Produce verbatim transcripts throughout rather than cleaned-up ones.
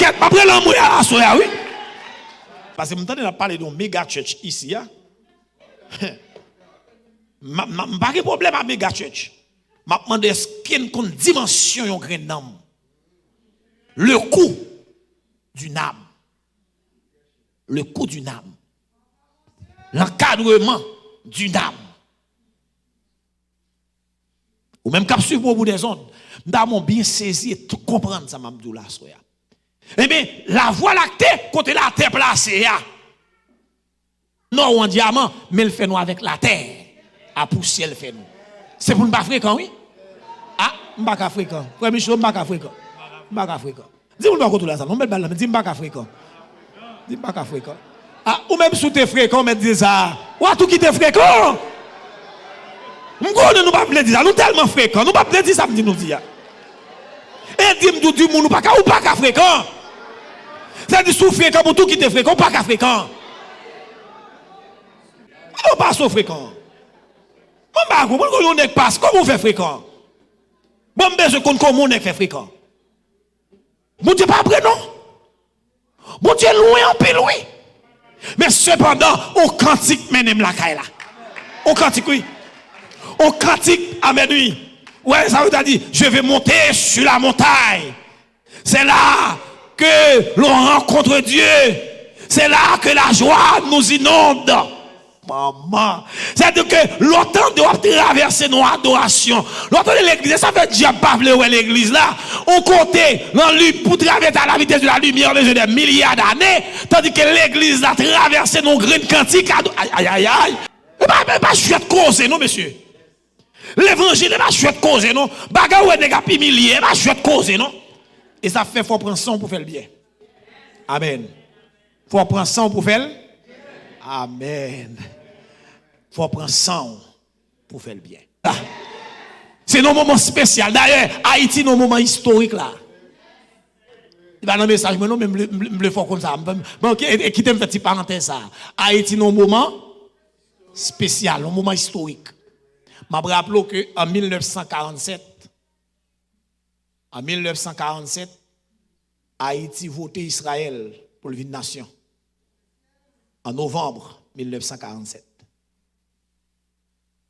Kèt, m ap rele anmwe a aswè a, wi. Paske m tande n ap pale de yon mega church isi a. M, m, m pa gen pwoblèm ak mega church. M ap mande èske n konn dimansyon yon grenn nanm? Le coût d'une âme. Le coût d'une âme. L'encadrement d'une âme. Ou menm k ap swiv mwen o bout dèzond, m ta renmen w byen sezi e tou konprann sa m ap di w la aswè a. Ebyen, lavwa lakte kote latè plase a. Nò w an dyaman, men l fè nou avèk latè. A pousyè l fè nou. Se pou n pa frekan, wi. A, m pa ka frekan. Frè Micho, m pa ka frekan. M pa ka frekan. Di moun bò kote w la sa, non, m mèt ba l la, men di m pa ka frekan. Di m pa ka frekan. A, ou menm si w te frekan, ou mèt di sa. W a tou kite frekan. M konnen nou p ap vle di sa. Nou tèlman frekan, nou p ap vle di sa m di nou di a. E di m tou, di moun ou pa ka, ou pa ka frekan. Sa di si w frekan, pou tou kite frekan, ou pa ka frekan. Ou pa so frekan. Mwen pa konprann kòman yon nèg pas, kòman w fè frekan? Bon, m bezwen konn kòman yon nèg fè frekan. Bondye pa pre non. Bondye lwen anpil, wi. Men sepandan, yon kantik mennen m lakay la. Yon kantik, wi. Yon kantik, amèn, wi. Wè, sa yo ta di, je vais monter sur la montagne. C'est là que l'on rencontre Dieu. C'est là que la joie nous inonde. Manman. Sètadi ke lè w tande w ap travèse nan adorasyon, lè w tande legliz, e sa fè dyab pa vle wè legliz la. On kote, nan li, pou travèse à la vitesse de la lumière, bezwen dè milya dane, tandis que legliz la travèse nan grenn kantik, ado-, ay, ay, ay, ay. E pa, e pa jwèt koze, non, mesye. Levanjil, e pa jwèt koze, non. Bagay ou wè nèg ap imilye, e pa jwèt koze, non. E sa fè fò w pran san w pou fè l byen. Amèn. Fò w pran san w pou fè l. Amèn. Fò w pran san w pou fè l byen. Ah. Se nan moman espesyal. Dayè, Ayiti nan moman istorik la. Li pa nan mesaj mwen non, men m vle, m vle, m vle fè w konn sa. M, m, bon, ok, e, e kite m fè ti parantèz sa. Ayiti nan moman espesyal, yon moman istorik. M ap raple w ke an mil nèf san karannsèt, an mil nèf san karannsèt, Ayiti vote Izrayèl pou l vin nasyon. An novanm mil nèf san karannsèt.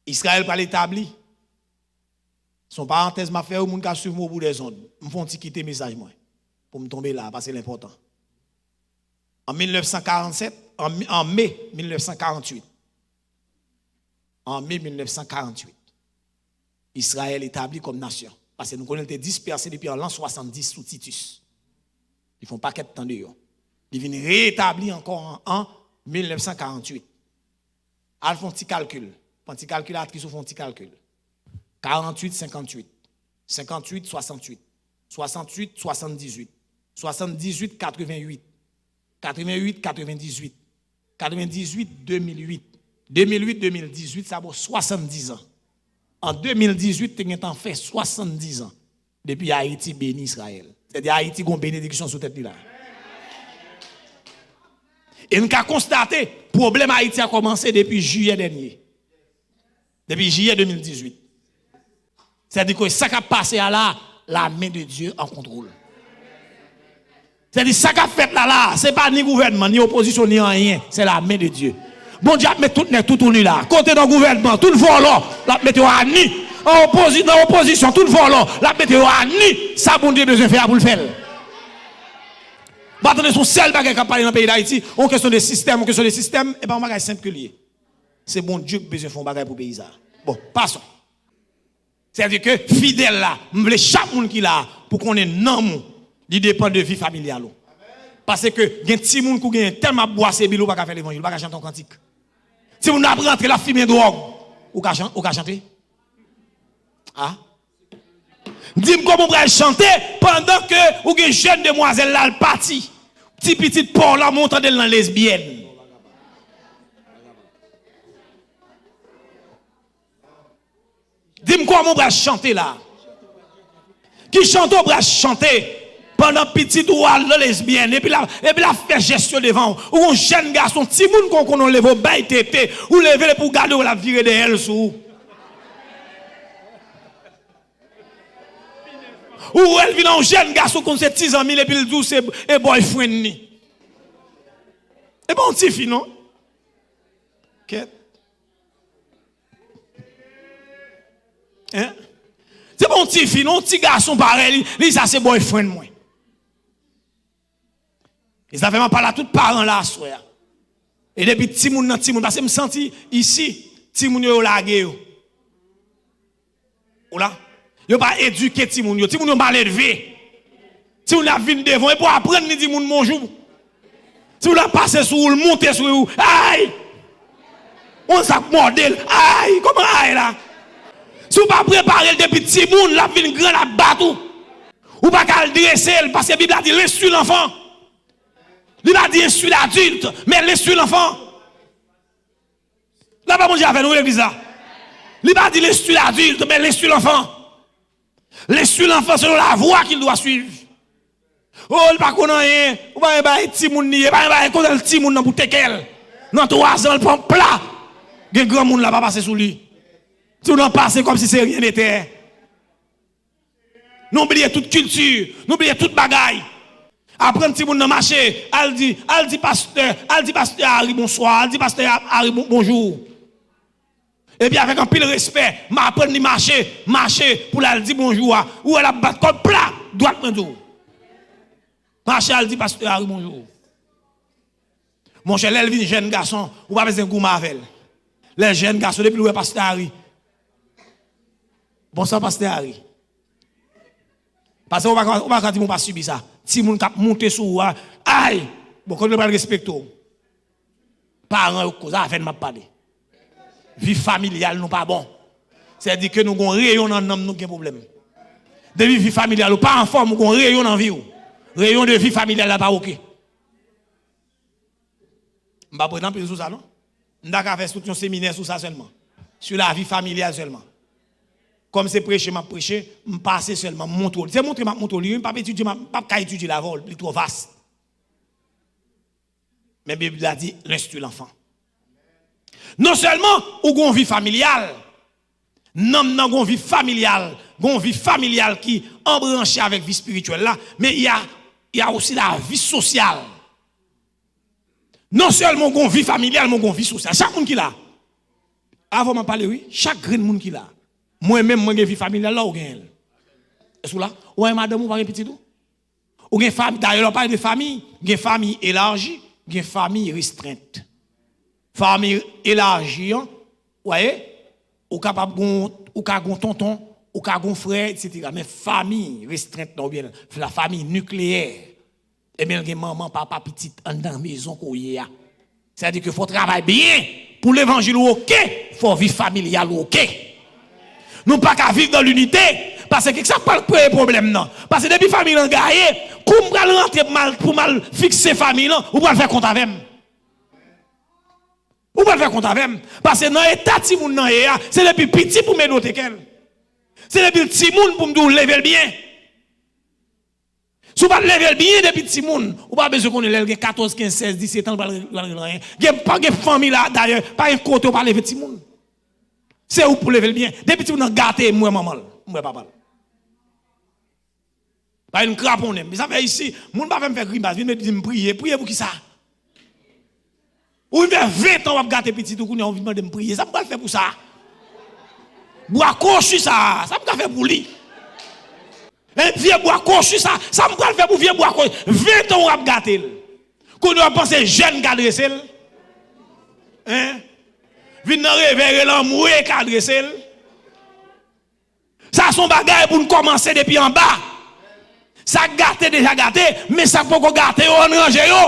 Izrayèl pral etabli. Se yon parantèz m ap fè wi, moun k ap swiv mwen o bout dèzond. M fè yon ti kite mesaj mwen pou m tonbe la, paske l enpòtan. An mil nèf san karannsèt, an, an me mil nèf san karanntuit, an me mil nèf san karanntuit, Izrayèl etabli kòm nasyon. Paske nou konnen l te dispèse depi an lan swasanndis sou Titus. Li fè yon pakèt tan deyò. Li vin reetabli ankò an, an mil nèf san karanntuit. Al fè yon ti kalkil. Pran ti kalkilatris ou fè yon ti kalkil. Karanntuit, senkantuit. Senkantuit, swasantuit. Swasantuit, swasanndizuit. Swasanndizuit, katrevennuit. Katrevennuit, katrevendizuit. Katrevendizuit, demil uit. Demil uit, demil dizuit, sa ba w swasanndizan. An demil dizuit, te gentan fè swasanndizan depi Ayiti beni Izrayèl. Sètadi Ayiti gon benediksyon sou tèt li la. E n ka konstate, pwoblèm Ayiti a kòmanse depi jiyè dènye. Depi jiyè de mil dizuit. Sètadi ke sa k ap pase a la, la main de Dieu an kontwòl. Sètadi sa k ap fèt la la, se pa ni gouvènman, ni opozisyon, ni anyen. C'est la main de Dieu. Bondye ap met tout nèg toutouni la. Kote nan gouvènman, tout vòlò, l ap mete yo a ni. An opozi-, nan opozisyon, tout vòlò, l ap mete yo a ni. Sa Bondye bezwen fè a pou l fè l. M pa tande se yon sèl bagay k ap pale nan peyi Dayiti, yon kesyon de sistèm, yon kesyon de sistèm, e pa yon bagay senp ke l ye. Se Bondye ki bezwen fè yon bagay pou peyi sa. Bon, passons. Sètadi ke fidèl la, m vle chak moun ki la pou konnen nanm ou, li depann de vi familyal ou. Paske gen timoun kou genyen tèlman ap bwase bil ou pa ka fè levanjil, ou pa ka chante yon kantik. Timoun nan ap rantre, l ap fimen dwòg, ou ka chan-, ou ka chante? A? Di m kòman w pral chante pandan ke ou gen jèn demwazèl la, l pati. Ti pitit pa w la, men w tande l nan lesbyèn. Di m kòman w pral chante la. Ki chante w pral chante pandan pitit ou al nan lesbyèn, epi l ap, epi l ap fè jès yo devan w. Ou yon jèn gason, timoun kon konnen w leve w bay tete, ou leve l epi w gade w, l ap vire dèyè l sou ou. Ou wè l vin yon jèn gason konn se ti zanmi l epi l di w se e boyfriend li. E pa yon tifi non. Kèt. Hein? Se pa yon tifi non, yon ti gason parèy li, li sa se boyfriend mwen. E sa fè m ap pale a tout paran la aswè a. E depi timoun nan timoun, paske m santi isi, timoun yo, yo lage yo. Ou la? Yo pa edike timoun yo, timoun yo mal elve. Timoun yo ap vin devan, e pou aprann li di moun bonjou. Timoun yo ap pase sou ou, l monte sou ou, ay! On sa k mòde l, ay! Kòman ay la? Si w pa prepare l depi timoun, l ap vin gran, l ap bat ou. Ou pa ka al drese l, paske Bib la di, instwi lanfan. Li pa di instwi ladilti, men instwi lanfan. La pa Bondye avè nou, legliz la. Li pa di instwi ladilti, men instwi lanfan. Instwi lanfan selon la voie qu'il doit suivre. Oh, li pa konn anyen. Ou pa bay timoun li ye, pa bay konn timoun nan pou teke l. Nan twa zan, l pran pla. Gen granmoun la pa pase sou li. Si w nan pase kòmsi se rien n'était. Nou bliye tout kilti, nou bliye tout bagay. Aprann timoun nan mache, al di, al di pastè, al di pastè Ari bonswa, al di pastè Ari bon- bonjou. Epi avèk anpil respè, m aprann li mache, mache pou l al di bonjou a. Ou wè l ap bat kò l, pla, dwat mwen di w. Mache al di pastè Ari bonjou. Monchè, lè l vin jèn gason, ou pa bezwen goumen avè l. Lè jèn gason, depi l wè pastè Ari. Bonswa pastè Ari. Paske ou pa ka, ou pa ka di m ou pa sibi sa. Timoun k ap moute sou ou a, ay! Bon, kote l pral respekte w? Paran yo k koze, avè n m ap pale. Vi familyal nou pa bon. Sètadi ke nou gon reyon nan nanm nou k gen pwoblèm. Depi vi familyal ou pa anfòm, ou gon reyon nan vi w. Reyon de vi familyal la pa oke. M p ap ret anpil sou sa non. M ta ka fè tout yon seminè sou sa sèlman. Sou lavi familyal sèlman. Kòm se preche m ap preche, m pase sèlman, m montre w. Se montre m ap montre w li wi, m p ap etidye, m ap- m p ap ka etidye l avè w, li twò vas. Men Bib la di, instwi lanfan. Non sèlman ou gon vi familyal, nanm nan gon vi familyal, gon vi familyal ki anbranche avèk vi espirityèl la, men y a, y a osi la vi sosyal. Non sèlman w gon vi familyal, men w gon vi sosyal. Chak moun ki la, avè w m ap pale wi, chak grenn moun ki la. Mwen menm, mwen gen vi familyal la, ou genyen l. Èske w la? Ou pa gen madanm ou, pa gen pitit ou? Ou gen fami, dayè lè w pale de fami, gen fami elaji, gen fami restrent. Fami elaji an, w wè, ou kapab gon, ou ka gon tonton, ou ka gon frè, etsetera. Men fami restrent nan, oubyen la fami nikleyè, ebyen l gen manman, papa, pitit anndan mezon ke w ye a. Sètadi ke fò w travay byen pou levanjil ou oke, fò vi familyal ou oke. Nou pa ka viv dans l'unité, paske ki sa k pral kreye pwoblèm nan? Paske depi famiy lan gaye, kou m pral rantre pou m al, pou m al fikse famiy lan, ou pral fè kont avè m. Ou pral fè kont avè m. Paske nan eta timoun nan ye a, se depi l piti pou m edote kè l. Se depi l timoun pou m di w leve l byen. Si w pa t leve l byen depi timoun, ou pa bezwen konnen lè l gen katòz, kenz, sèz, disèt an, l pral, pral regle anyen. Gen, pa gen fanmi la, dayè, pa gen kote w pa leve timoun. Se ou k pou leve l byen. Depi timoun nan gate, m wè manman l, m wè papa l. Pa vin kraponnen m. Sa fè isi, moun pa fè m fè grimas, vin di m priye. Priye pou ki sa? Ou vin fè ven tan w ap gate pitit ou, kounye a ou vin mande m priye. Sa m pral fè pou sa? Bwa kochi sa, sa m ka fè pou li? E vye bwa kochi sa, sa m pral fè pou vye bwa kochi? Ven tan w ap gate l. Kounye a w ap panse jèn ka drese l? Hein? Vin nan revèy, rele anmwe ka drese l. Sa se yon bagay pou n kòmanse depi anba. Sa k gate deja gate, men sa k poko gate yo, ann ranje yo.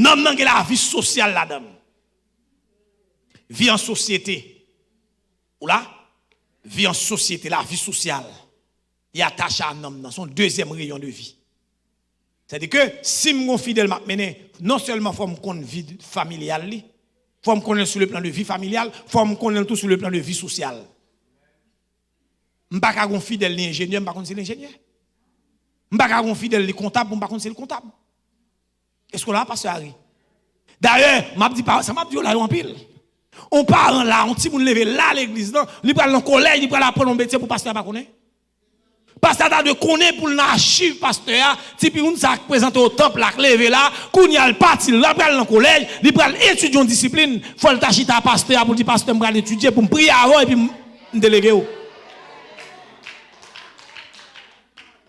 Nanm nan gen lavi sosyal ladan l. Vi an sosyete. Ou la? Vi an sosyete, lavi sosyal. Li atache a nanm nan. Se yon dezyèm reyon de vi. Sètadi ke si m gon fidèl m ap mennen, non sèlman fò m konn vi familyal li, fò m konnen l sou le plan de vi familyal, fò m konnen l tou sou le plan de vi sosyal. M pa ka gon fidèl li enjenyè, m pa konn si l enjenyè. M pa ka gon fidèl li kontab, pou m pa konn si l kontab. Èske w la, pastè Harry? Dayè, m ap di pa, sa m ap di yo la yo anpil. On paran la, on timoun leve la legliz lan, li pral nan kolèj, li pral aprann on metye pou pastè a pa konnen. Pastè a ta dwe konnen pou l nan achiv pastè a, ti pitit sa k prezante o tanp la, k leve la, kounye a l pati, l pral nan kolèj, li pral etidye yon disiplin, fò l ta chita pastè a pou l di, "Pastè, m pral etidye pou m priye avè w epi m, m delege w."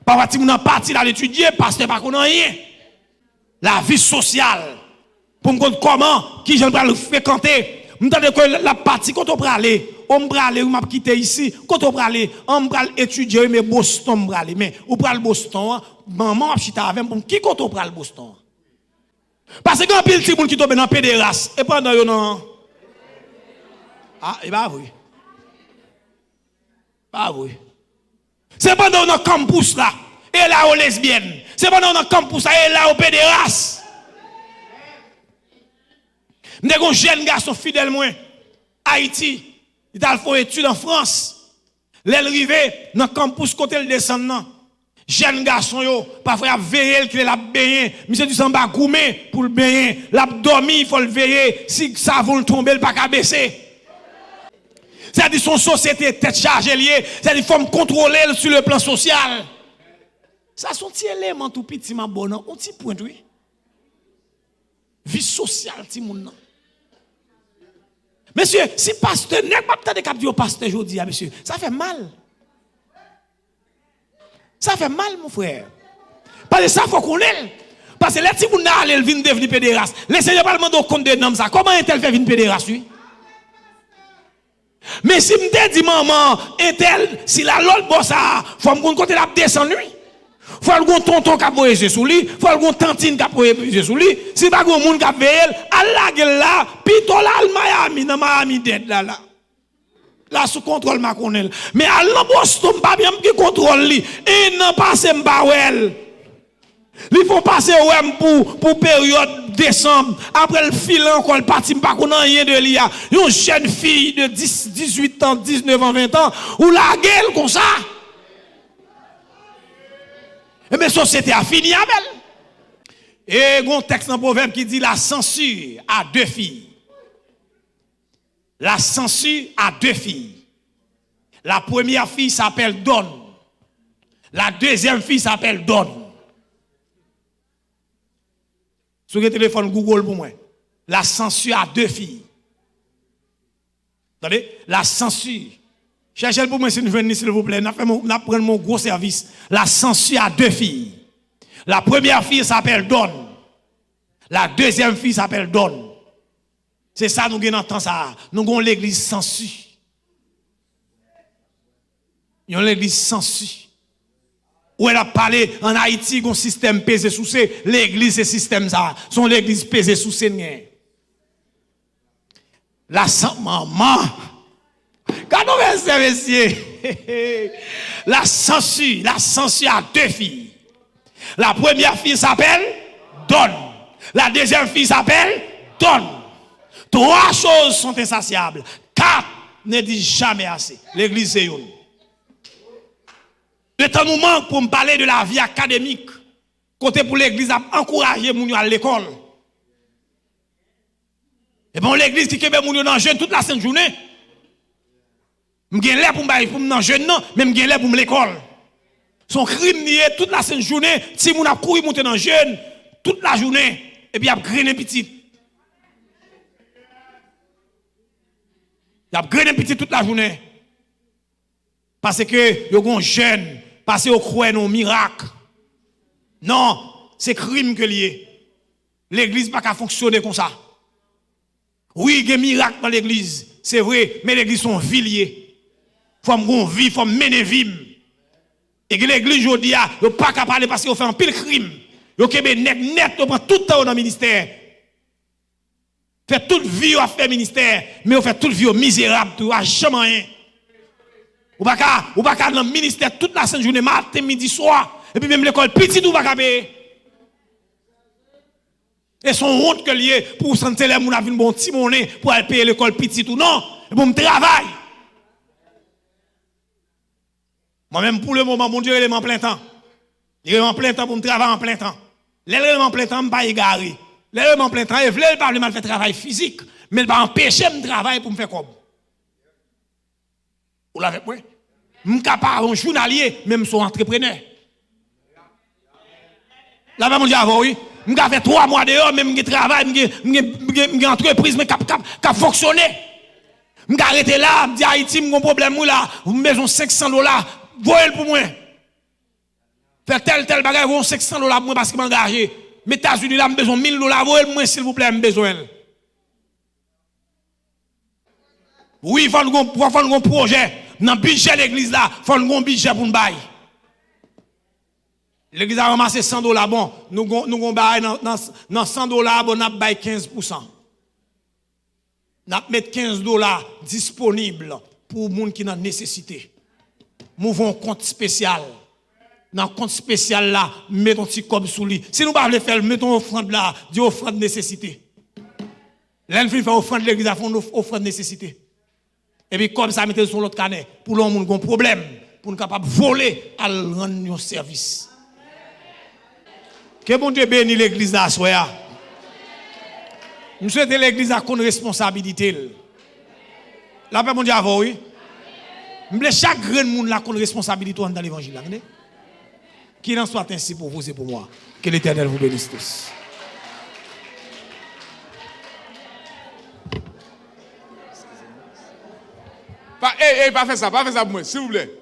Pafwa timoun nan pati, l al etidye, pastè pa konn anyen. Lavi sosyal. Pou m konn kòman, kijan l pral frekante. M tande ke l ap pati, "Kote w prale?" "O, m prale, wi, m ap kite isi." "Kote w prale?" "An, m pral etidye, wi, men Boston m prale." "Men, ou pral Boston an, manman w ap chita avè m pou m, ki kote w pral Boston an?" Paske gen anpil timoun ki tonbe nan pederas, e pandan yo nan, a, e pa vre. Pa vre. Se pandan w nan kanpous la, e la yo lesbyèn. Se pandan w nan kanpous la, e la yo pederas. M te gen yon jèn gason fidèl mwen, Ayiti. Li t al fè yon etid an Frans. Lè l rive nan kanpous kote l desann nan, jèn gason yo, pafwa y ap veye l, kilè l ap benyen. Misye di se anba goumen pou l benyen. L ap dòmi, fò l veye. Si savon l tonbe, l pa ka bese. Sètadi se yon sosyete tèt chaje l ye. Sètadi fò m kontwole l sou le plan sosyal. Sa se yon ti eleman tou piti m ap ba w nan, yon ti pwent, wi. Vi sosyal timoun nan. Mesye, si pastè, nèg m ap tande k ap di yo pastè jodi a, mesye, sa fè m mal. Sa fè m mal, mon frè. Paske sa fò konnen l. Paske lè timoun nan ale, l vin devni pederas. Lesenyè pral mande w kont de nanm sa. Kòman entèl fè vin pederas, wi? Men si m te di manman entèl, si l al lòt bò sa a, fò m konn kote l ap desann, wi. Fò l gon tonton k ap voye je sou li, fò l gon tantin k ap voye je sou li. Si l pa gon moun k ap veye l, al lage l la, pito l al Miami, nan Miami Dade la, la. La sou kontwòl m pa konnen l. Men al nan Boston, m pa byen gen kontwòl li. En an pase, m pa wè l. Li fè w pase wè m pou, pou peryòd desanm. Apre l file ankò, l pati, m pa konn anyen de li a. Yon jèn fi de dis, dizuit an, diznèf an, ven an, ou lage l konsa. Ebyen, sosyete a fini avè l. E gen yon tèks nan Pwovèb ki di, la censure a deux filles. La censure a deux filles. La première fille s'appelle Donne. La deuxième fille s'appelle Donne. Si w gen telefòn, Google pou mwen. La censure a deux filles. Tande? La censure. Chèche l pou mwen si n jwenn li, silvouplè. N ap fè m, n ap rann mwen yon gwo sèvis. La censure a deux filles. La première fille s'appelle Donne. La deuxième fille s'appelle Donne. Se sa nou gen nan tan sa a. Nou gen yon legliz sansi. Yon legliz sansi. Ou wè n ap pale, ann Ayiti, gen yon sistèm peze souse. Legliz se sistèm sa a. Se yon legliz peze souse n genyen. La san manman. Gade yon vèsè, mesye. La censure, la censure a deux filles. La première fille s'appelle Donne. La deuxième fille s'appelle Donne. Trois choses sont insatiables. Quatre ne disent jamais assez. Legliz se youn. Le tan nou mank pou m pale de lavi akademik, kote pou legliz ap ankouraje moun yo al lekòl. E pa yon legliz ki kenbe moun yo nan jèn tout lasent jounen. M gen lè pou m bay, pou m nan jèn nan, men m gen lè pou m lekòl. Se yon krim li ye, tout lasent jounen, timoun ap kouri moute nan jèn tout lajounen, epi y ap grennen pitit. Y ap grennen pitit tout lajounen. Paske yo gon jèn, paske yo kwè nan mirak. Non, se krim ke l ye. Legliz pa ka fonksyone konsa. Wi, gen mirak nan legliz, se vre, men legliz se yon vi l ye. Fò m gon vi, fò m mennen vi m. E gen legliz jodi a, yo pa ka pale paske yo fè anpil krim. Yo kenbe nèg nèt, yo pran tout tan yo nan ministè. Fè tout vi yo ap fè ministè, men yo fè tout vi yo mizerab tou, yo pa janm anyen. Ou pa ka, ou pa ka nan ministè tout lasent jounen, maten, midi, swa, epi menm lekòl pitit ou pa ka peye. E se yon wont ke l ye pou w santi se lè moun ap vin ba w ti monnen pou al peye lekòl pitit ou, non, e pou m travay. Mwen menm, pou le moman, Bondye rele m an plen tan. Li rele m an plen tan pou m travay an plen tan. Lè l rele m an plen tan, m pa egare. Lè l rele m an plen tan, e vle l pa vle m al fè travay fizik, men l pa anpeche m travay pou m fè kòb. Ou la avèk mwen? M ka pa yon jounalye, men m se yon antreprenè. Lapè Bondye avè w, wi. M ka fè twa mwa deyò, men m gen travay, m gen, m gen, m gen, m gen antrepriz mwen k ap, k ap, k ap fonksyone. M ka rete la, m di Ayiti, m gon pwoblèm, wi, la. M bezwen senk san dola, voye l pou mwen. Fè tèl, tèl bagay, voye yon senk san dola pou mwen paske m angaje. M Etazini la, m bezwen mil dola, voye l mwen, silvouplè, m bezwen l. Wi, fò n gon, fò, fò n gon pwojè. Nan bidjè legliz la, fò n gon bidjè pou n bay. Legliz la ranmase san dola, bon, nou gon, nou gon bagay nan, nan, nan san dola, bon, n ap bay kenz pousan. N ap met kenz dola disponib pou moun ki nan nesesite. M ouvri yon kont espesyal. Nan kont espesyal la, m met yon ti kòb sou li. Si nou pa vle fè l, met yon ofrann la, di ofrann nesesite. Lè n fin fè ofrann legliz la, fè yon of-, ofrann nesesite. Epi kòb sa mete l sou yon lòt kanè. Pou lè yon moun gon pwoblèm, pou n kapab vole al rann yon sèvis. Ke Bondye beni legliz la aswè a. M swete legliz la konn responsabilite l. Lapè Bondye avè w, wi. M vle chak grenn moun la konn responsabilite w anndan levanjil la, tande. Qu'il en soit ainsi pour vous et pour moi. Que l'Éternel vous bénisse tous. Pa, ey, ey, pa fè sa, pa fè sa pou mwen, silvouplè.